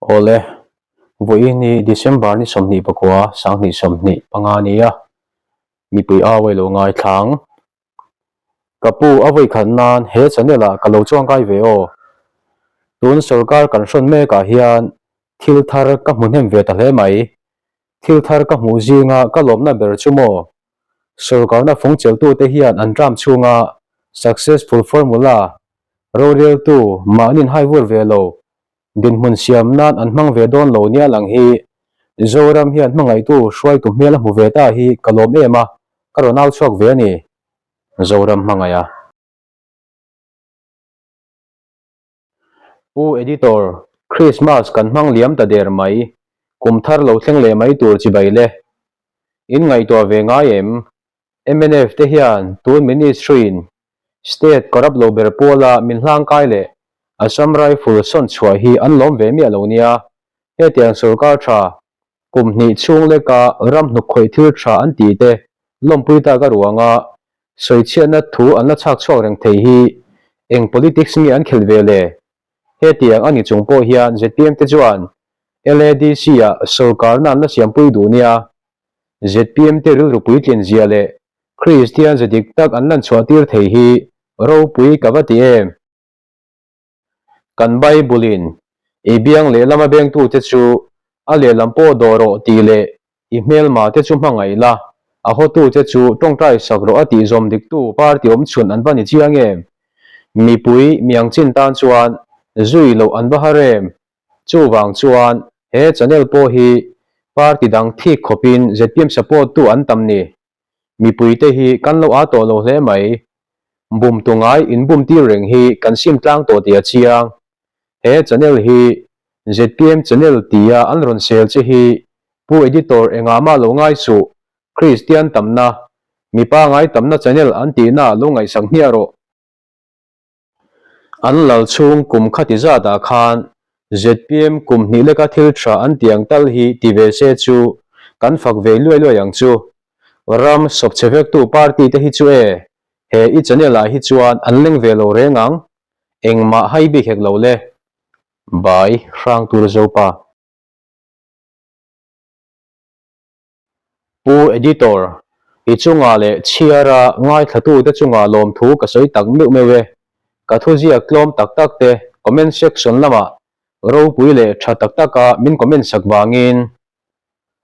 Awle, vawiin hi December ni 29, 2025 a ni a, mipui au a ilo ngaithla ang. Ka pu a vawi khat nan he channel ah ka lo chuangkai ve aw. Tun sorkar kan hrawn mek ah hian thil thar ka hmu hnem ve ta hle mai. Thil thar ka hmuh zinga ka lawmna ber chu maw? Sorkarna fung cheltute hian an term chhunga successful formula roreltu mahnin hai vur ve lo dinhmun siam nan an hmang ve dawn lo nia lang hi Zoram hian hmangaihtu hruaitu hmel a hmu ve ta hi ka lawm em a, ka rawn au chhuak ve a ni. Zoram hmangaiha. Pu Editor, Christmas kan hmang liam ta der mai, kum thar lo thleng leh mai tur chibai le. In ngaihtuah ve ngai em? Mnf te hian tun Ministry-in State corrupt lo ber pawla min hlangkai leh Assam Rifle sawn chhuah hi an lawm ve miah lo nia. Hetiang sorkar tha kum hnih chhung leka ram hnuk khawih thil tha an tih te lawmpui tak a ruanga sawichhiatna thu an la chhak chhuak reng thei hi eng politics nge an khelh ve le? Hetiang a ni chung pawh hian zpm te chuan LADC-ah sorkarna an la siampui duh nia. Zpm te rilru puitlin zia leh Kristian ze dik tak an lan chhuah tir thei hi ropui ka va ti em? Kan Bible-in, I biang lehlama bengtute chu a lehlam pawh dawh rawh tih leh i hmelma te chu hmangaih la, a hawtute chu tawngtai sak rawh a tih zawm diktu party awmchhun an va ni chiang em? Mipui miang chin tan chuan zui loh an va har em? Chuvang chuan he channel pawh hi party dang thik khawpin zpm support tu an tam ni. Mipuite hi kan lo aa tawh lo hle mai. Bum tu ngai in bum tir reng hi kan sim tlang tawh tih a chiang. He channel hi zpm channel tia an rawn sel che hi Pu Editor engah mah lo ngai suh, Kristian tamna, mipa ngai tamna channel an tihna lo ngaihsak hmiah rawh. An lal chhung kum khati zatah khan zpm kum hnih leka thil tha an ti ang tal hi ti ve se chu kan fak ve luai luai ang chu. Ram sawp chhe vektu party te hi chu e, he i channel ah hi chuan an leng ve lo reng ang. Engmah hai bik hek lo le. Bai hrang tur Zopa. Pu Editor, i chungah leh chhiara ngaithlatute chungah lawmthu ka sawi tak meuh meuh e. Ka thuziak tlawm tak tak te comment section lamah ropui leh tha tak taka min comment sak vangin.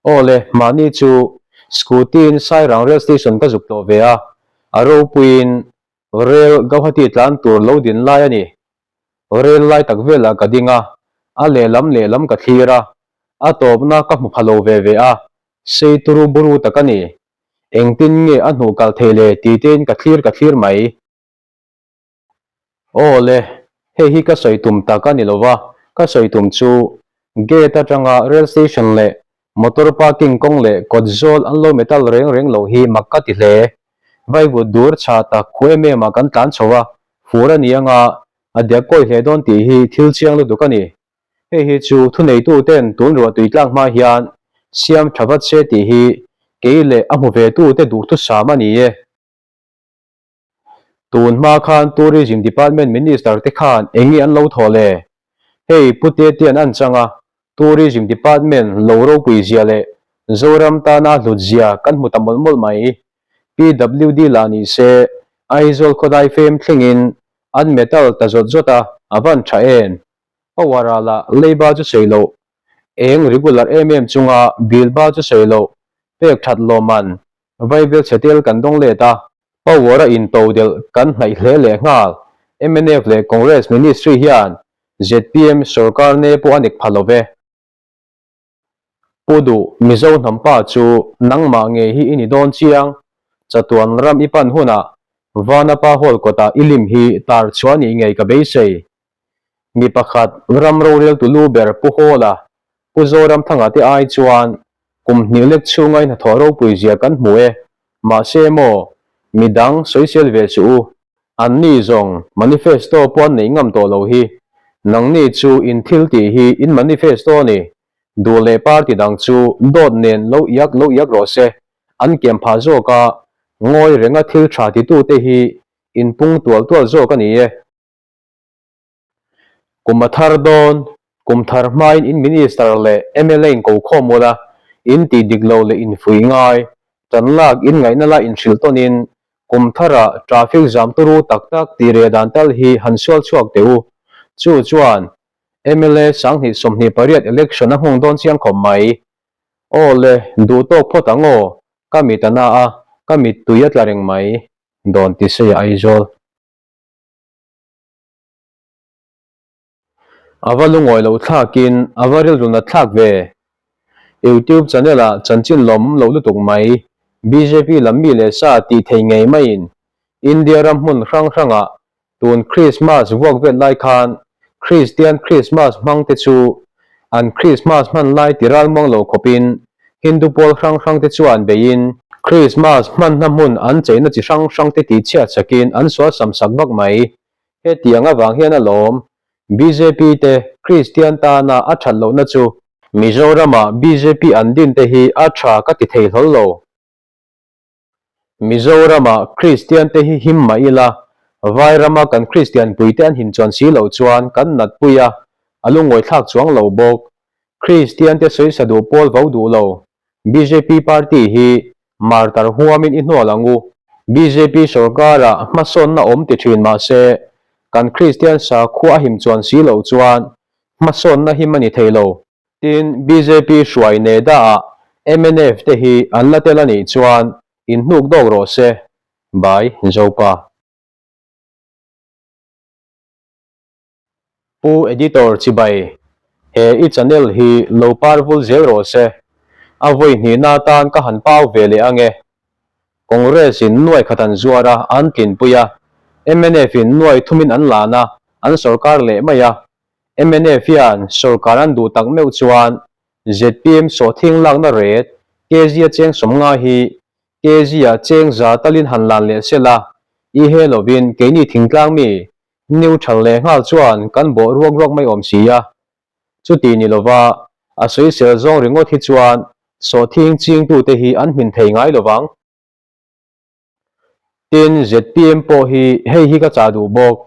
Aw le, mahni chu Scooty-in Sairang Rail Station ka zuk tlawh ve a, a ropuiin Rail Gauhati tlan tur lo din lai a ni. Rel lai tak velah ka ding a, a lehlam lehlam ka thlir a, a tawpna ka hmu pha lo ve ve a, sei turu buru tak a ni. Engtin nge a hnuh kal thei le ti tein ka thlir ka thlir mai. Aw le, hei hi ka sawi tum tak a ni lo va, ka sawi tum chu gate atanga rail station leh motor parking kawng leh kawt zawl an lo metal reng reng loh hi mak ka ti hle. Vaivut dur chha tak khu em em ah kan tlan chho a, fur a ni anga a diak kawi hle dawn tih hi thil chiang lutuk a ni. Hei hi chu thuneitu ten tun ruah tui tlak hma hian siam tha vat se tih hi kei leh a hmu ve tu te duhthusam a ni e. Tun hma khan Tourism Department Minister te khan eng nge an lo thawh le? Hei Pu Tetian an chang a, Tourism Department lo ropui zia leh Zoram tana hlut zia kan hmu ta mawlh mawlh mai. PWD lah ni se Aizawl khawdai fem thlengin an metal ta zawt zawt a, a van tha em? Power ah lah leiba chu sawi loh, eng regular em em chunga bill ba chu sawi loh, pek that lawmman Vaibel chhe tel kan dawng let a, power a into delh kan hnaih hle leh nghal. Mnf leh Congress Ministry hian zpm sorkar ne pawh a nek pha lo ve. Pu Duh, Mizo hnam pa chu nangmah ngei hi i ni dawn chiang. Chatuan ram i pan hunah Vanapa Hall kawtah i lim hi tar chhuah nih ngei ka beisei. Mi pakhat ram roreltu lu ber Pu Hawla Pu Zoramthanga te ai chuan kum hnih lek chhunga i hnathawh ropui zia kan hmu e, mahse maw midang sawisel ve suh u, anni zawng manifesto pawh an neih ngam tawh lo hi, nangni chu in thil tih hi in manifesto a ni, duh leh party dang chu dawt nen lo iak lo iak rawh se, an kem phah zawk a, ngawi renga thil tha titute hi in pung tual tual zawk a ni e. Kum a thar dawn. Kum thar hmain in Minister leh mla in ko khawm ula, in tih dik lo leh in fuih ngai, tan lak in ngaihna la inhrilh tawnin kum tharah traffic jam turu tak tak tih reh dan tal hi han sual chhuak teh u. Chu chuan mla 2028 election a nghawng dawn chiang khawp mai. Aw le, duh tawk phawt ang aw, ka mit a na a, ka mittui a tla reng mai, dawn ti sei a Aizawl. A va lungawi loh thlakin a va rilru nat thlak ve. Youtube channel ah chanchin lawmawm loh lutuk mai, bjp lam mi leh sa tih thei ngei maiin India ram hmun hrang hrangah tun Christmas vuak vet lai khan Kristian Christmas hmang te chu an Christmas hman lai ti ralmuang lo khawpin Hindu pawl hrang hrang te chuan beiin Christmas hmanna hmun an cheina chi hrang hrang te tihchhiat sakin an sual sam sak vak mai. Hetiang avang hian a lawm, bjp te Kristian tana a that lohna chu. Mizorama bjp an din te hi a tha ka ti thei hlawl lo. Mizorama Kristian te hi him mah ila, vai rama kan Kristian pui te an him chuan si loh chuan kan nat pui a, a lungawi thlak chuang lo bawk. Kristian te sawisa duh pawl vo duh lo. Bjp party hi Martar huamin i hnual ang u. Bjp sorkarah hmasawnna awm ti thin mah se, kan Kristian sakhua a him chuan si loh chuan hmasawnna him a ni thei lo. Tin, bjp hruai NEDA ah mnf te hi an la tel a nih chuan inhnuk dawk rawh se. By, Zopa. Pu Editor Chibai, he i channel hi lo par vul zel rawh se. A vawi hnihna atan ka han pau ve leh ang e. Congress in nuai khat an zuar a, an tlinpui a. Mnf in nuai thumin an lan a, an sorkar leh mai a. Mnf hian sorkar an duh tak meuh chuan zpm sawhthing lakna ret kg a cheng 50 hi kg ah cheng za talin han lan leh sela, i he lovin keini thingtlang mi Neutral leh nghal chuan kan bawh ruak ruak mai awm si a. Chuti ni lova a sawisel zawng ringawt hi chuan sawhthing chingtute hi an hmin thei ngai lovang. Tin, zpm pawh hi hei hi ka chah duh bawk.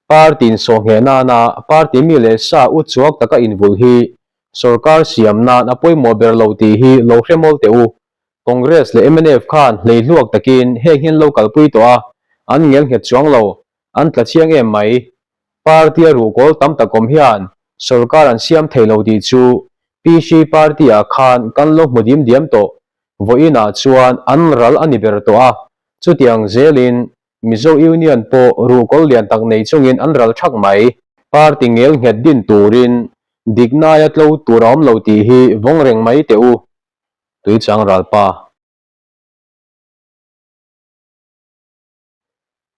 Party in sawhngheh nana party mi leh sa u chuak taka invulh hi sorkar siam nan a pawimawh ber lo tih hi lo hre mawl teh u. Congress leh mnf khan hleihluak takin heng hian lo kalpui tawh a, an ngel nghet chuang lo. An tla chiang em mai. Party a ruhkawl tam tak awm hian sorkar an siam thei lo tih chu PC party ah khan kan lo hmu dim diam tawh. Vawiin ah chuan an ral a ni ber tawh a, chutiang zelin Mizo Union pawh ruhkawl lian tak nei chungin an ral thak mai. Party ngel nghet din turin diknaia tlo tur a awm lo tih hi vawng reng mai teh u. Tuichang ralpa.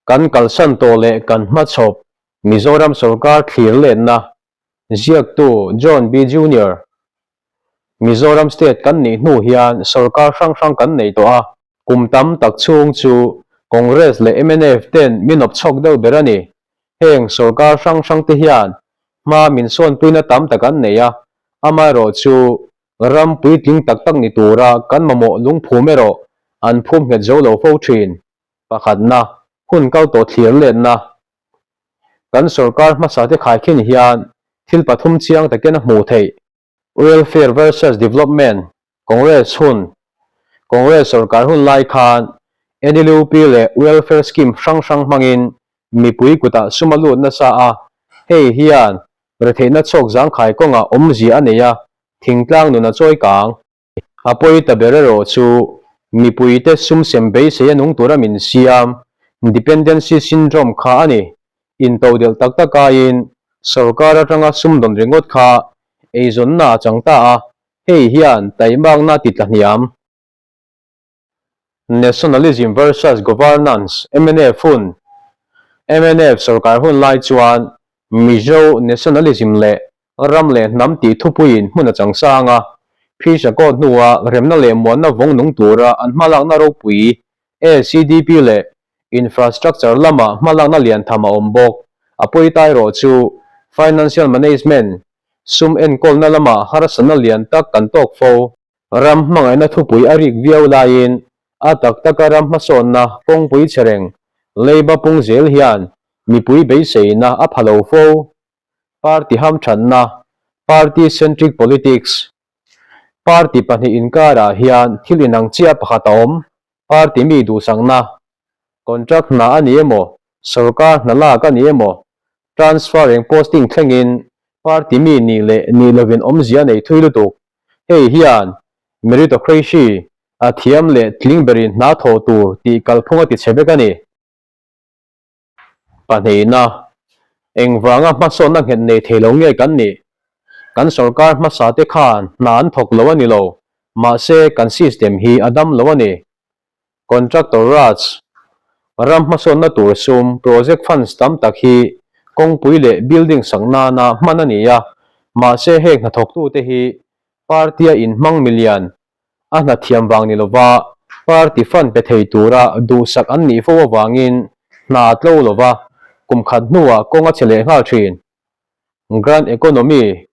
Kan kalsan tawh leh kan hmachhawp Mizoram sorkar thlir letna ziaktu John B. Junior Mizoram state kan nih hnu hian sorkar hrang hrang kan nei tawh a, kum tam tak chhung chu Congress leh mnf ten min awp chhawk deuh ber a ni. Heng sorkar hrang hrang te hian hma min sawnpuina tam tak an nei a, amaherawh chu ram puitling tak tak ni tura kan mamawh lungphum erawh an phum nghet zo lo fo thin. Pakhatna, hun kal tawh thlir letna. Kan sorkar hmasa te khaikhin hian thil pathum chiang takin a hmuh theih. Welfare versus Development, Congress hun, Congress sorkar hun lai khan NLUP leh welfare scheme hrang hrang hmangin mipui kutah sum a lut nasa a, hei hian retheihna chhawk zangkhai kawngah awmzia a nei a, thingtlang nun a chawi kang. A pawi ta ber erawh chu mipuite sum sem beisei a nung tura min siam dependency syndrome kha a ni. Intodelh tak tak aiin sorkar atanga sum dawn ringawt kha eizawnna a chang ta a, hei hian taimakna a ti tla hniam. Nationalism versus Governance, mnf hun, mnf sorkar hun lai chuan Mizo nationalism leh Ram leh hnam tih thupuiin hmun a chang sang a, Phisha court hnua remna leh muanna vawng nung tura an hmalakna ropui ACDP leh infrastructure lama hmalakna lian tham a awm bawk. A pawi ta erawh chu financial management, sum enkawlna lama harsatna lian tak kan tawk fo. Ram hmangaihna thupui a rik viau laiin a tak taka ram hmasawnna kawngpui che reng leiba pung zel hian mipui beiseina a pha lo fo. Party hamthanna. Party centric politics, Party pahnih inkarah hian thil inang chiah pakhat a awm, party mi duhsakna, contract hna a ni emaw, sorkar hna lak a ni emaw, transfer eng posting thlengin party mi nih leh nih lovin awmzia nei thui lutuk. Hei hian meritocracy a thiam leh tling berin hna thawh tur tih kalphung a ti chhe vek a ni. Pahnihna, engvanga hmasawnna nghet nei thei lo nge kan nih? Kan sorkar hmasa te khan hna an thawk lo a ni lo, mahse kan system hi a dam lo a ni. Contractor Raj, ram hmasawnna tur sum, project funds tam tak hi kawngpui leh building sak nana hman a ni a, mahse heng hnathawktute hi party-a inhmang milian A hna thiam vang ni lova party fund pe thei tura duhsak an nih fo avangin hna a tlo lova, kum khat hnuah kawng a che leh nghal thin. Grant economy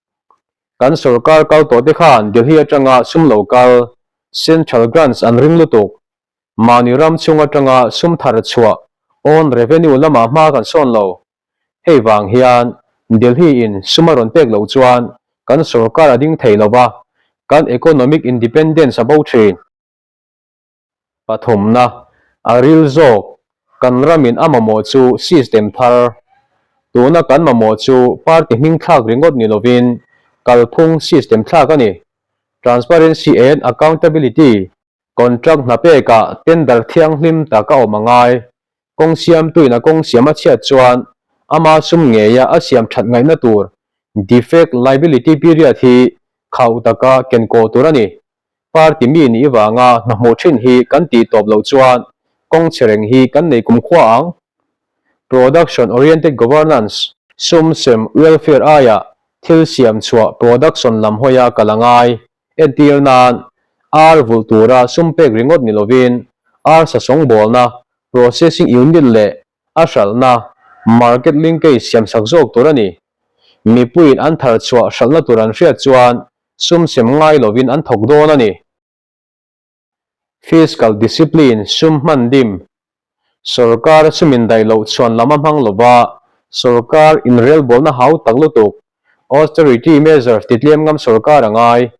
Kan sorkar kal tawh te khan Delhi atanga sum lo kal, central grants an ring lutuk. Mahni ram chhung atanga sum thar chhuah, own revenue lamah hma kan sawn lo. Hei vang hian Delhi in sum a rawn pek loh chuan kan sorkar a ding thei lo va, kan economic independence a bo thin. Pathumna, a ril zawk, kan ramin a mamawh chu system thar. Tuna kan mamawh chu party hming thlak ringawt ni lovin kalphung system thlak a ni. Transparency and accountability Contract hna pekah tender thianghlim tak a awm a ngai. Kawng siamtuin a kawng siam a chhiat chuan ama sum ngeia a siam that ngaihna tur defect liability period hi khauh taka ken kawh tur a ni. Party mi nih vanga hna hmuh thin hi kan tih tawp loh chuan kawng chhe reng hi kan nei kumkhua ang. Production oriented governance, sum sem welfare aia thil siam chhuah production lam hawia kal a ngai. Entir nan, ar vulh tura sum pek ringawt ni lovin, ar sasawngbawlna, processing unit leh a hralhna, market linkage siamsak zawk tur a ni. Mipuiin an thar chhuah hralhna tur an hriat chuan sum sem ngai lovin an thawk dawn a ni. Fiscal discipline sum hman dim, Sorkar sum indaih loh chhuan lam a hmang lova, sorkar inrelbawlna hau tak lutuk, austerity measures titliam ngam sorkar a ngai.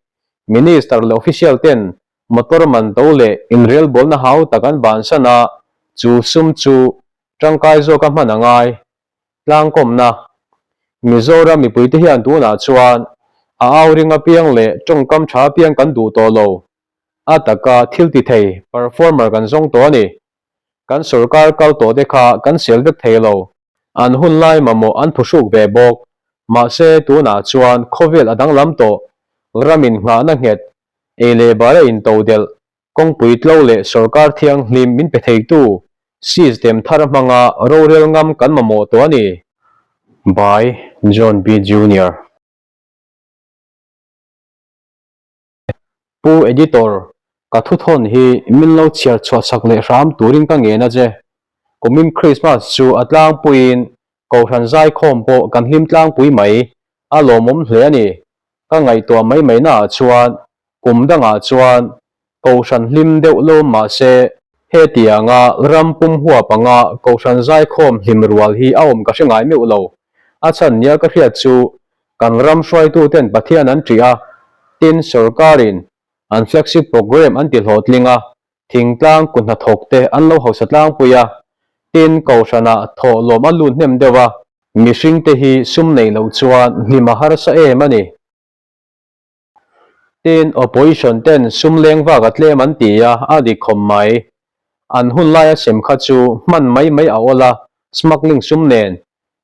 Minister leh official ten motor man to leh inrelbawlna hau tak an bansan a, chu sum chu tangkai zawka hman a ngai. Tlangkawmna, Mizoram mipuite hian tunah chuan a au ring apiang leh tawngkam tha apiang kan duh tawh lo. A taka thil ti thei, performer kan zawng tawh a ni. Kan sorkar kal tawh te kha kan sel vek thei lo. An hun lai mamawh an phuhruk ve bawk. Mahse, tunah chuan khawvel a danglam tawh. Ramin nghahna nghet, ei leh bar a into delh, kawngpui tlo leh sorkar thianghlim min pe theitu system thar hmanga rorel ngam kan mamawh tawh a ni. By John B. Junior. Pu Editor, ka thuthawn hi min lo chhiar chhuah chak leh hram turin ka ngen a che. Kumin Christmas chu a tlangpuiin Kohhran zaikhawm pawh kan hlim tlangpui mai, a lawmawm hle a ni. Ka ngaihtuah mai mai naah chuan kum dangah chuan Kohhran hlim deuh lo mahse, hetianga ram pum huap anga Kohhran zaikhawm hlim rual hi a awm ka hre ngai meuh lo. A chhan nia ka hriat chu kan ram hruaituten Pathian an ṭih a, tin sorkarin an flagship programme an ti hlawhtling a, thingtlang kuthnathawkte an lo hausa tlangpui a, tin Kohhranah thawhlawm a lut hnem deuh a, mihringte hi sum neih loh chuan hlim a harsa em a ni. Tin, opposition ten sum leng vak a tlem an ti a, a dik khawp mai. An hun laia sem kha chu hman mai mai a awl a, smuggling sum nen.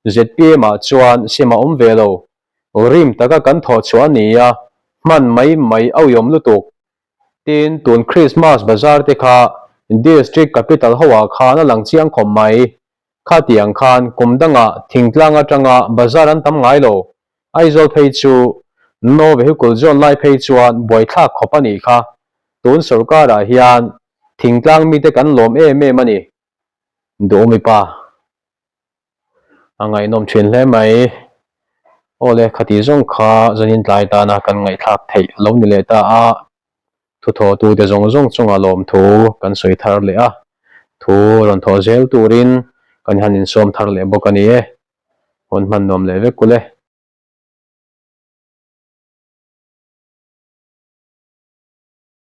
Zpm ah chuan sem a awm ve lo. Rim taka kan thawh chhuah a ni a, hman mai mai a uiawm lutuk. Tin, tun Christmas bazar te kha District Capital ho ah khan a lang chiang khawp mai. Khatiang khan kum dangah thingtlang atanga bazar an tam ngai lo. Aizawl phei chu No Vehicle Zone lai phei chuan buaithlak khawp a nih kha. Tun sorkarah hian thingtlang mite kan lawm em em a ni. Duhawmi pa a ngaihnawm thin hle mai. Awle khati zawng kha zanin tlai tana kan ngaihthlak theih a lo ni leh ta a. Thuthawhtute zawng zawng chunga lawmthu kan sawi thar leh a, thu rawn thawh zel turin kan han insawm thar leh bawk a ni e. Hawn hman nuam leh vek kulh e.